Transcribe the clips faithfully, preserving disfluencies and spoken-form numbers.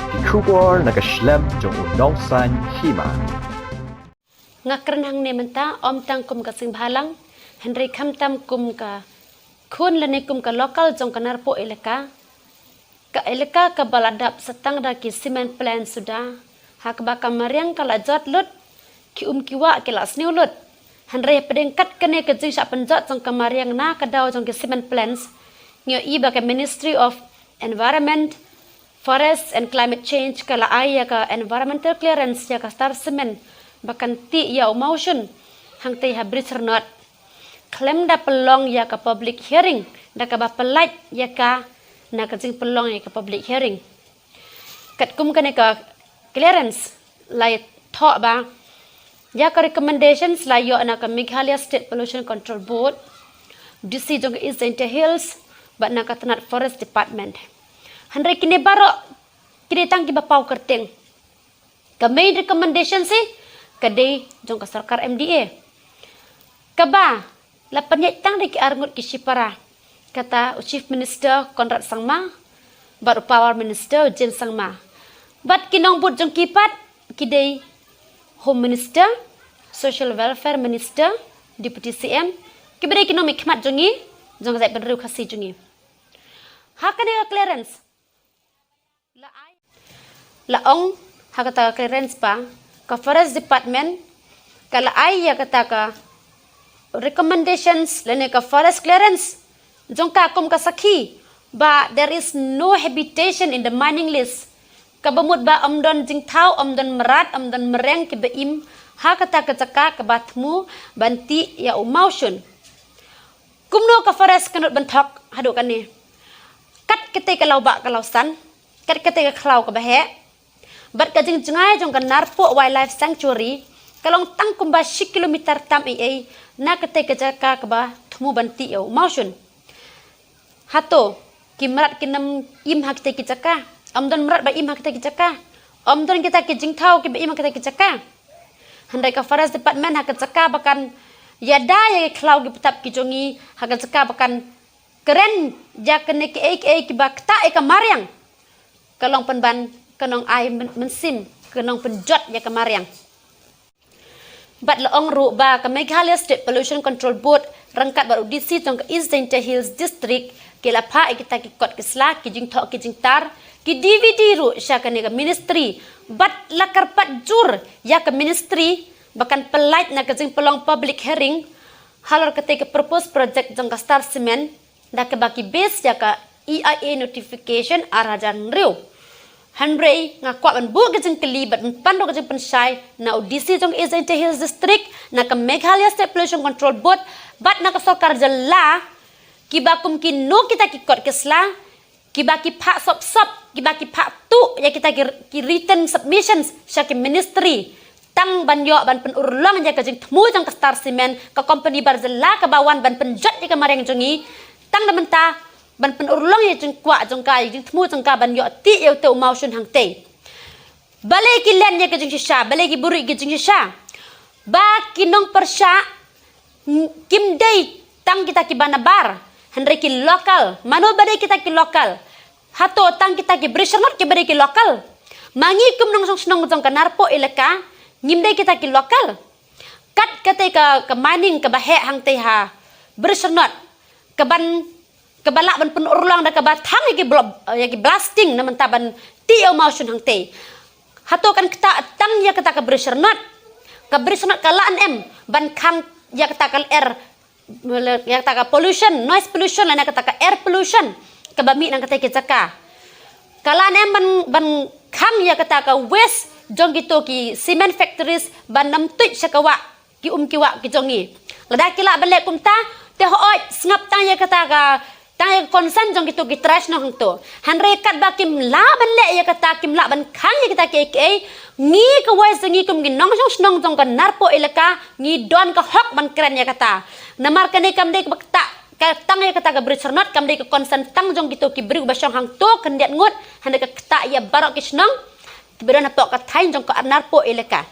Ki khubor na ka shlem jong u nongsan hima. Nga kren hangne mynta ym tang kum ka seng bhalang, hynrei khamtam kum ka khun lane kum ka local jong ka Narpuh elaka. Ka elaka kaba la dap satang da ki cement plant suda, ha kaba ka mariang ka la jot lut, ki um ki wah ki la sniew lut. Hynrei hapdeng kat kane ka jingshah pynjot jong ka mariang na ka daw jong ki cement plants, ngi ïohi ba ka Ministry of Environment, Forest and Climate Change ka la ai ïa ka environmental clearance ïa ka Star Cement ba kan tih ïa u mawshun hangtei ha Bridge Rnot, khlem da pynlong ïa ka public hearing, da kaba pyllait ïa ka na ka jingpynlong ïa ka public hearing. Katkum kane ka clearance la ïathoh ba ïa ka recommendations la ïoh na ka Meghalaya State Pollution Control Board, D C jong ka East Jaintia Hills, bad na ka tnat Forest Department. Hynrei kine baroh ki dei tang kiba paw kyrteng. Ka main recommendation hi ka dei jong ka sorkar M D A, kaba la pynïaid tang da ki arngut ki shipara, kata u Chief Minister Conrad Sangma bad u Power Minister Jane Sangma. Bad ki nongbud jong ki pat ki dei Home Minister, Social Welfare Minister, Deputy C M, kiba dei ki nongmihkhmat jong ngi, jong ka jaitbynriew Khasi jong ngi. Ha kane ka clearance la ai, la ong ha kata ka clearance ba ka Forest Department ka la ai ïa kata ka recommendations lane ka forest clearance jong ka kum ka sakhi ba there is no habitation in the mining lease. Kaba mut ba ym don jingthaw, ym don mrad, ym don mreng kiba im ha kata ka jaka kaba thmu ban tih ïa u mawshun. Kumno ka forest ka nud ban thok haduh kane? Kat katei ka lawbah ka lawsan, kat katei ka khlaw kaba heh, bad ka jingjngai jong ka Narpuh Wildlife Sanctuary ka long tang kumba shi kilometer tam ei ei na katei ka jaka kaba thmu ban tih ïa u mawshun. Hato ki mrad kin ym im ha kitei ki jaka? Ym don mrad ba im ha kitei ki jaka. Ym don kita ki jingthaw kiba im ha kitei ki jaka. Hynrei ka Forest Department ha ka jaka ba kan ïada ïa ki khlaw ki btap ki jong ngi, ha ka jaka ba kan kren ïa kane kiei kiei kiba ktah ïa ka mariang, ka long pynban ka nongai myn-, mynsiem, ka nongpynjot ïa ka mariang. Bad la ong ruh ba ka Meghalaya State Pollution Control Board ryngkat bad u D C jong ka East Jaintia Hills District ki la phah ïa kita ki kot ki sla, ki jingthoh ki jingtar, ki D V D ruh sha kane ka ministry. Bad la kyrpad jur ïa ka ministry ba kan pyllait na ka jingpynlong public hearing halor katei ka proposed project jong ka Star Cement, da kaba ki base ïa ka E I A notification ar hajar hynriew. Hynrei nga kwah ban buh ka jingkylli bad ban pan ruh ka jingpynshai na u D C jong East Jaintia Hills District, na ka Meghalaya State Pollution Control Board, bad na ka sorkar jylla, kiba kum kino kita ki kot ki sla kiba ki phah sop sop, kiba ki phah tuh ïa kita ki, ki written submissions sha ki ministry, tang ban ïoh ban pynurlong ïa ka jingthmu jong ka Star Cement, ka company bar jylla kaba wan ban pynjot ïa ka mariang jong ngi, tang da mynta ban pynurlong ïa ka jingkwah jong ka, ïa ka jingthmu jong ka ban ïoh tih ïa utei u mawshun hangtei. Balei ki len ïa ka jingshisha, balei ki buhrieh ïa ka jingshisha? Ba ki nongpyrshah, mm, kim dei tang kita kiba nabar, hynrei ki local. Mano ba dei kita ki local? Hato tang kita ki Bridge Rnot kiba dei ki local? Ma ngi kum nongshong shnong jong ka Narpuh elaka, ngim dei kita ki local? Kat katei ka, ka mining kaba heh hangtei ha Bridge Rnot, kaban, kaba lah ban pynurlong da kaba thang ïa ki blo-, ïa ki blasting na mynta ban tih ïa u mawshun hangtei. Hato kan ktah tang ïa kata ka Bridge Rnot? Ka Bridge Rnot ka lah ne em ban khang ïa kata ka air, ïa kata ka pollution, noise pollution lane kata ka air pollution kaba mih na katei ki jaka? Ka lah ne em ban, ban khang ïa kata ka waste jong kito ki cement factories ban ym tuid sha ka wah ki um ki wah ki jong ngi? Lada ki lah ban leh kumta, te hooid, sngap tang ïa kata ka, tang ïa ka concern jong kito ki trai shnong hangto. Hynrei katba kim lah ban leh ïa kata, kim lah ban khang ïa kata kiei kiei, ngi kawei sa ngi kum ki nongshong shnong jong ka Narpuh elaka, ngi don ka hok ban kren ïa kata. Namar kane kam dei kaba ktah ka tang ïa kata ka Bridge Rnot, kam dei ka concern tang jong kito ki briew ba shong hangto khyndiat ngut, hynrei ka ktah ïa baroh ki shnong kiba don hapoh ka thaiñ jong ka Narpuh elaka.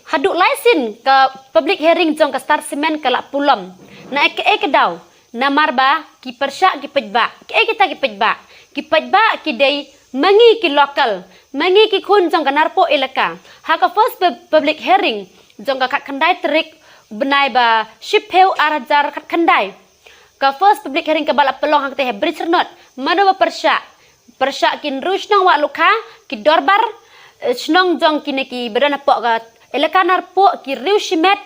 Haduh lai sien ka public hearing jong ka Star Cement ka la pulom. Na kaei ka daw? Namar ba ki pyrshah ki paidbah. Kaei kita ki paidbah? Ki paidbah ki dei Ma ngi ki local, ma ngi ki khun jong ka Narpuh Elaka, ha ka first pub- public hearing jong ka khatkhyndai tarik bnai ba shiphew ar hajar khatkhyndai, ka first public hearing kaba la pynlong hangtei ha Bridge Road, mano ba pyrshah, pyrshah ki hynriew shnong Wahlukha, ki dorbar eh, shnong jong kine kiba don hapoh ka Elaka Narpuh, ki riew shimet,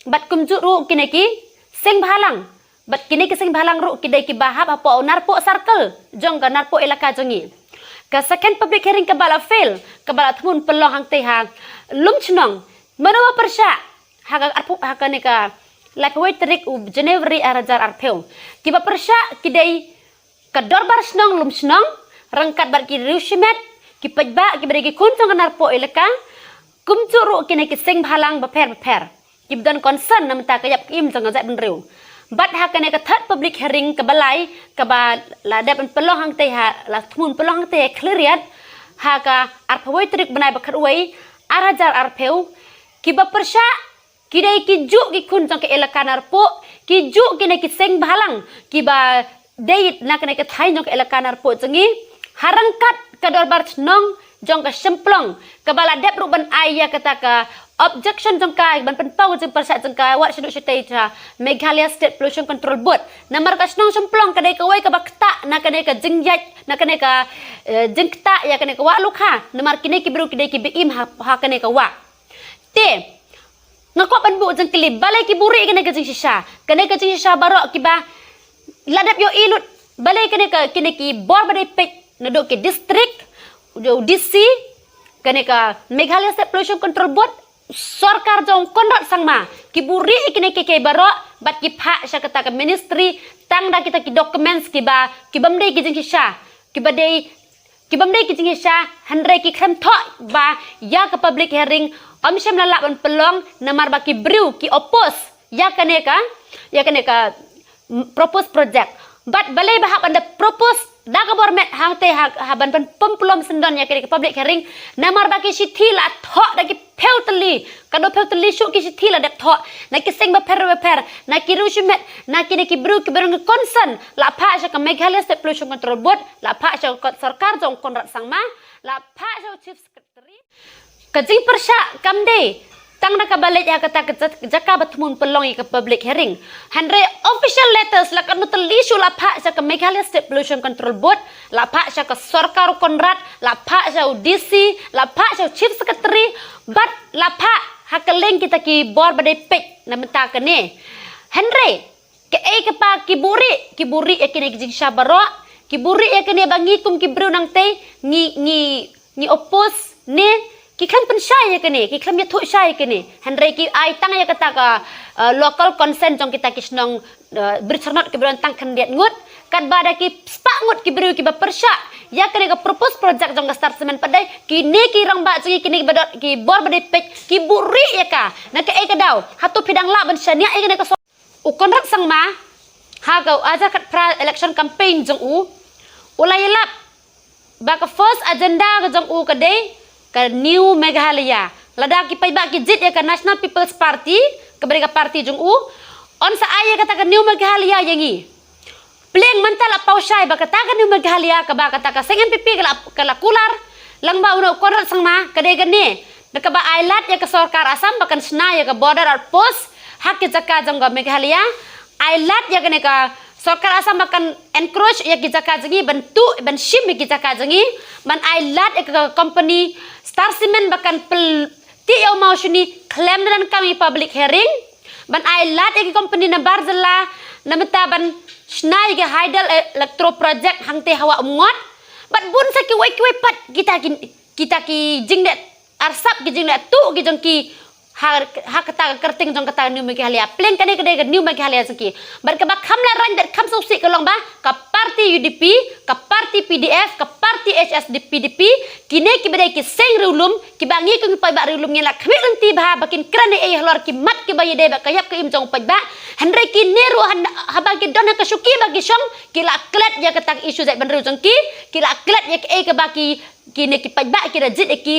bad kumjuh ruh kine ki seng bhalang. Bad kine ki seng bhalang ruh ki dei kiba hap hapoh Narpuh Circle jong ka Narpuh Elaka jong ngi. Ka second public hearing kaba la fail, kaba la thmu pynlong hangtei ha Lumshnong, mano ba pyrshah, ha ka arphew, ha kane ka laiphew wei tarik u January ar hajar arphew. Kiba pyrshah ki dei ka dorbar shnong Lumshnong, ryngkat bad ki riew shimet, ki paidbah kiba dei ki khun jong ka Narpuh Elaka, kumjuh ruh kine ki seng bhalang bapher bapher, kiba don concern na bynta ka ïap ka im jong ka jaitbynriew. Bad ha kane ka third public hearing kaba lai, kaba la dep pynlong hangtei ha, la thmu pynlong hangtei ha Khliehriat, ha ka arphew wei tarik bnai ba khatwei, ar hajar arphew, kiba pyrshah ki dei ki juh ki khun jong ka Elaka Narpuh, ki juh kine ki seng bhalang kiba dei na kane ka thaiñ jong ka Elaka Narpuh jong ngi, ha ryngkat ka dorbar shnong jong ka Shymplong, kaba la dep ruh ban ai ïa kata ka objection jong ka, ban pynpaw ka jingpyrshah jong ka wat shaduh shatei sha Meghalaya State Pollution Control Board. Namar ka shnong Shymplong ka dei kawei kaba ktah na kane ka jingïaid, na kane ka eh, jingktah ïa kane ka Wahlukha, namar kine ki briew ki dei kiba im ha, ha kane ka wah. Te nga kwah ban buh jingkylli, balei ki buhrieh kane ka jingshisha? Kane ka jingshisha baroh kiba la dep ïohi lut, balei kane ka, kine ki bor ba dei peit, naduh ki district, u D C, kane ka Meghalaya State Pollution Control Board, sorkar jong Conrad Sangma, ki buhrieh kine kiei kiei baroh, bad ki phah sha kata ka ministry tang da kita ki documents kiba, kibym dei ki jingshisha, kiba dei kibym dei ki jingshisha, hynrei ki khlem thoh ba ïa ka public hearing ym shym la lah ban pynlong namar ba ki briew ki oppose ïa kane ka, ïa kane ka mm, proposed project. Bad balei ba hap ban da propose da ka bor met hangtei ha, ha ban pyn- pynpulom syndon ïa kane ka public hearing, namar ba ki shithi la thoh da ki phew tylli, ka dei phew tylli shuh ki shithi la dep thoh na ki seng bapher bapher, na ki riew shimet, na kine ki briew kiba don concern, la phah sha ka Meghalaya State Pollution Control Board, la phah sha ka sorkar jong Conrad Sangma, la phah sha u Chief Secretary. Ka jingpyrshah kam dei tang da kaba leit ha kata ka jaka ba thmu pynlong ïa ka public hearing, hynrei official letters la katno tylli shuh la phah sha ka Meghalaya State Pollution Control Board, la phah sha ka sorkar u Conrad, la phah sha u D C, la phah sha u Chief Secretary, bad la phah ha kylleng kita ki bor ba dei peit na bynta kane. Hynrei kaei kaba ki buhrieh, ki buhrieh ïa kine ki jingshisha baroh, ki buhrieh ïa kine ba ngi kum ki briew nangtei ngi, ngi, ngi oppose ne ki khlem pynshai ïa kine, ki khlem ïathuh shai ïa kine. Hynrei ki ai tang ïa kata ka eh, local consent jong kita ki shnong eh, Bridge Road kiba don tang khyndiat ngut, katba da ki spah ngut ki briew kiba pyrshah ïa kane ka proposed project jong ka Star Cement pat dei kine ki rangbah jong ngi, kine kiba don ki bor ba dei peit, ki buhrieh ïa ka. Na kaei ka daw? Hato phi dang lah ban shaniah ïa kane ka sor- U Conrad Sangma, ha ka ar hajar khatphra election campaign jong u, u la ïalap ba ka first agenda ka jong u ka dei ka New Meghalaya. Lada ki paidbah ki jied ïa ka National People's Party, kaba dei ka party jong u, un sa ai ïa kata ka New Meghalaya ïa ngi. Pliang mynta la paw shai ba kata ka New Meghalaya kaba kata ka seng N P P ka la, ka la kular lyngba u Conrad Sangma ka dei kane, da kaba ai lad ïa ka sorkar Assam ba kan shna ïa ka border outpost ha ki jaka jong ka Meghalaya. Ai lad ïa kane ka sorkar Assam ba kan encroach ïa ki jaka jong ngi, ban tuh, ban shim ïa ki jaka jong ngi, ban ai lad ïa ka company Star Cement ba kan pyl- tih ïa u mawshoni khlem da donkam ïa public hearing, ban ai lad ïa ki company na bar jylla na bynta ban shna ïa ki hydel electro project hangtei ha Wah Umngot, bad bun sa kiwei kiwei pat kita ki, kita ki jingleh arsap, ki jingleh tuh ki jong ki ha, ha kata ka kyrteng jong kata ka New Meghalaya. Pliang kane ka dei ka New Meghalaya jong ki. Bad kaba kham lehrain bad kham sngewsih ka long ba ka party U D P, ka party P D F, ka party H S D P D P, kine kiba dei ki seng riewlum, kiba ngi kum ki paidbah riewlum ngin la khmih lynti bha ba kin kren ei ei halor ki mat kiba ïadei bad ka ïap ka im jong u paidbah. Hynrei kine ruh han, haba ki don ha ka shuki ba ki shong, ki la klet ïa kata ka issue jaitbynriew jong ki, ki la klet ïa kaei kaba ki, kine ki paidbah ki da jied ïa ki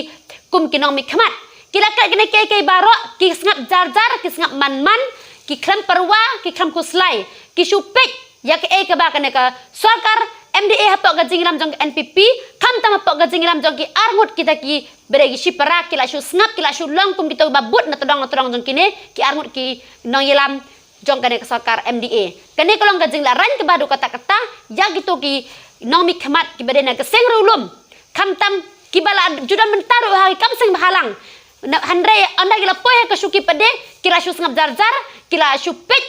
kum ki nongmihkhmat. Ki la klet kine kiei kiei baroh, ki sngap jar jar, ki sngap man man, ki khlem pyrwa, ki khlem khuslai, ki shu peit ïa kaei kaba kane ka sorkar M D A hapoh ka jingïalam jong ka N P P, khamtam hapoh ka jingïalam jong ki arngut kita ki, ba dei ki shipara, ki la shu sngap, ki la shu long kum kito ba bud na tdong na tdong jong kine ki arngut ki nongïalam jong kane ka sorkar M D A. Kane ka long ka jinglehrain kaba haduh katta katta ïa kito ki nongmihkhmat kiba dei na ka seng riewlum, khamtam kiba la ju don mynta ruh ha ki kam seng bhalang. Hynrei ynda ki la poi ha ka shuki pat de, ki la shu sngap jar jar, ki la shu peit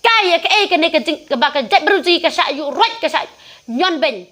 kai ïa kaei kane ka jing, kaba ka jaitbynriew jong ngi ka shah ïuh roit, ka shah ñion beiñ.